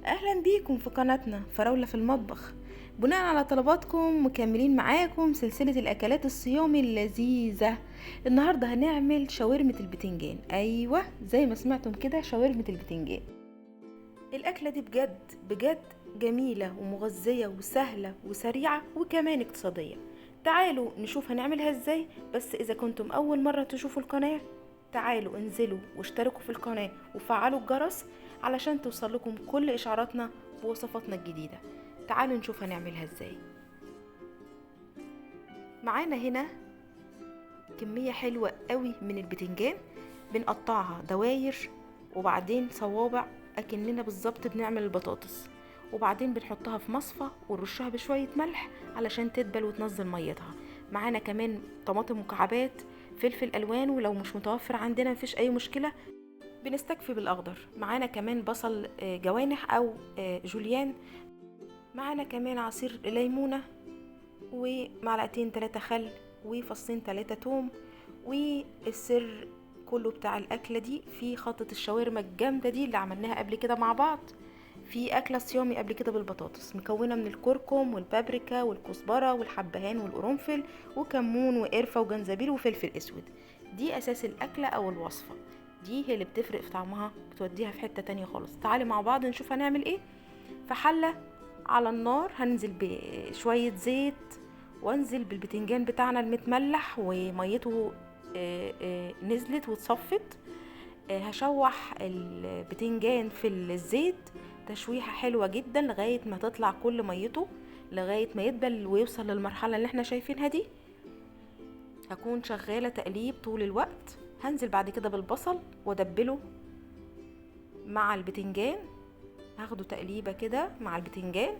اهلا بيكم في قناتنا فراولة في المطبخ. بناء على طلباتكم مكملين معاكم سلسلة الاكلات الصيامي اللذيذة. النهاردة هنعمل شاورمة البتنجان. ايوه زي ما سمعتم كده، شاورمة البتنجان. الاكلة دي بجد بجد جميلة ومغذية وسهلة وسريعة وكمان اقتصادية. تعالوا نشوف هنعملها ازاي. بس اذا كنتم اول مرة تشوفوا القناة، تعالوا انزلوا واشتركوا في القناة وفعلوا الجرس علشان توصل لكم كل اشعاراتنا ووصفاتنا الجديدة. تعالوا نشوف هنعملها ازاي. معانا هنا كمية حلوة قوي من البتنجان، بنقطعها دواير وبعدين صوابع اكننا بالظبط بنعمل البطاطس، وبعدين بنحطها في مصفى ونرشها بشوية ملح علشان تدبل وتنزل ميتها. معانا كمان طماطم مكعبات، فلفل الوان، ولو مش متوفر عندنا مفيش اي مشكلة بنستكفي بالاخضر. معانا كمان بصل جوانح او جوليان. معانا كمان عصير ليمونه ومعلقتين 3 خل وفصين 3 توم. والسر كله بتاع الاكلة دي في خلطه الشاورما الجامدة دي اللي عملناها قبل كده مع بعض في اكله صيامي قبل كده بالبطاطس، مكونة من الكركم والبابريكا والكزبره والحبهان والقرنفل وكمون وقرفه وجنزبيل وفلفل اسود. دي اساس الاكلة او الوصفة، دي هي اللي بتفرق في طعمها، بتوديها في حتة تانية خالص. تعالي مع بعض نشوف هنعمل ايه. في حله على النار هننزل بشوية زيت، وانزل بالبتنجان بتاعنا المتملح وميتة نزلت واتصفت. هشوح البتنجان في الزيت تشويحه حلوة جدا لغاية ما تطلع كل ميته، لغاية ما يدبل ويوصل للمرحلة اللي احنا شايفينها دي. هكون شغالة تقليب طول الوقت. هنزل بعد كده بالبصل وادبله مع البتنجان، هاخده تقليبه كده مع البتنجان،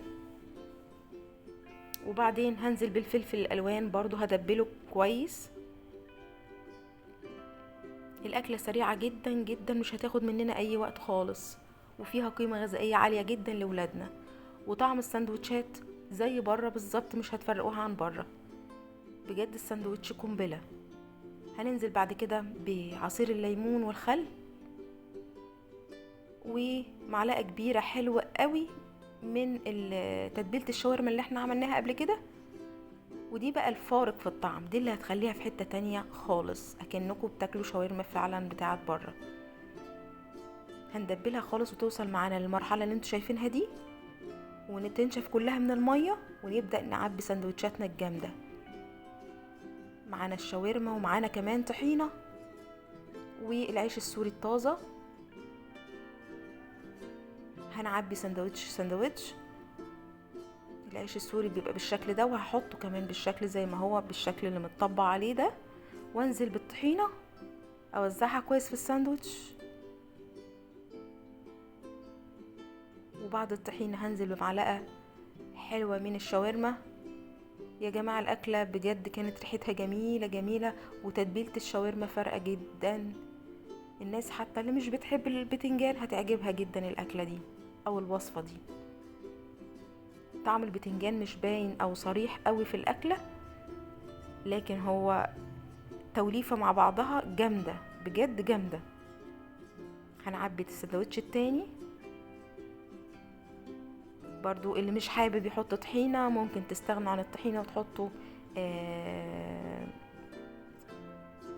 وبعدين هنزل بالفلفل الالوان برضو هدبله كويس. الاكلة سريعة جدا جدا، مش هتاخد مننا اي وقت خالص، وفيها قيمة غذائية عالية جدا لولادنا، وطعم السندوتشات زي بره بالظبط، مش هتفرقوها عن بره. بجد السندوتش قنبلة. هننزل بعد كده بعصير الليمون والخل ومعلقة كبيرة حلوة قوي من تتبيله الشاورما اللي احنا عملناها قبل كده. ودي بقى الفارق في الطعم، دي اللي هتخليها في حتة تانية خالص، اكنكم بتاكلوا شاورما فعلا بتاعت بره. هندبلها خالص وتوصل معانا للمرحلة اللي انتوا شايفينها دي، ونتنشف كلها من المية، ونبدا نعبي سندوتشاتنا الجامدة. معانا الشاورما ومعانا كمان طحينه والعيش السوري الطازه. هنعبي سندوتش سندوتش. العيش السوري بيبقى بالشكل ده، وهحطه كمان بالشكل زي ما هو، بالشكل اللي متطبع عليه ده، وانزل بالطحينه اوزعها كويس في الساندوتش. وبعد الطحينه هنزل بمعلقه حلوة من الشاورما. يا جماعة الاكلة بجد كانت ريحتها جميلة جميلة، وتتبيله الشاورما فارقه جدا. الناس حتى اللي مش بتحب البتنجان هتعجبها جدا الاكلة دي او الوصفة دي. طعم البتنجان مش باين او صريح قوي في الاكلة، لكن هو توليفة مع بعضها جامدة بجد جامدة. هنعبي السندوتش التاني برضو. اللي مش حابب يحط طحينه ممكن تستغنوا عن الطحينه وتحطوا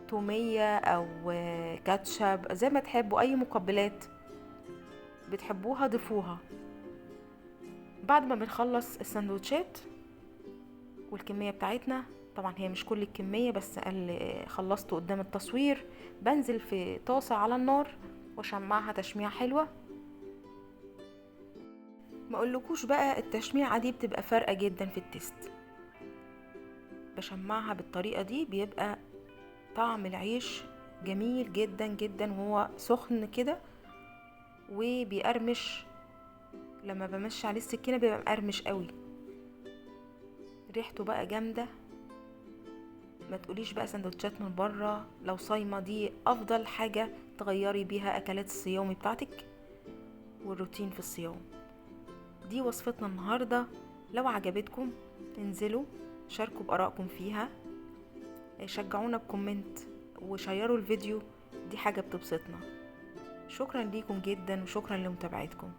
توميه او كاتشب، زي ما تحبوا، اي مقبلات بتحبوها ضيفوها. بعد ما بنخلص السندوتشات والكميه بتاعتنا، طبعا هي مش كل الكمية بس اللي خلصته قدام التصوير، بنزل في طاسه على النار واشمعها تشميعه حلوة. ما اقولكوش بقى التشميعه دي بتبقى فارقه جدا في ال taste. بشمعها بالطريقة دي بيبقى طعم العيش جميل جدا جدا وهو سخن كده وبيقرمش. لما بمشي عليه السكينة بيبقى مقرمش قوي، ريحته بقى جامدة. ما تقوليش بقى سندوتشات من بره. لو صايمه دي افضل حاجة تغيري بيها اكلات الصيامي بتاعتك والروتين في الصيام. دي وصفتنا النهارده. لو عجبتكم انزلوا شاركوا بارائكم فيها، شجعونا ب comment وشيروا الفيديو، دي حاجة بتبسطنا. شكرا ليكم جدا وشكرا لمتابعتكم.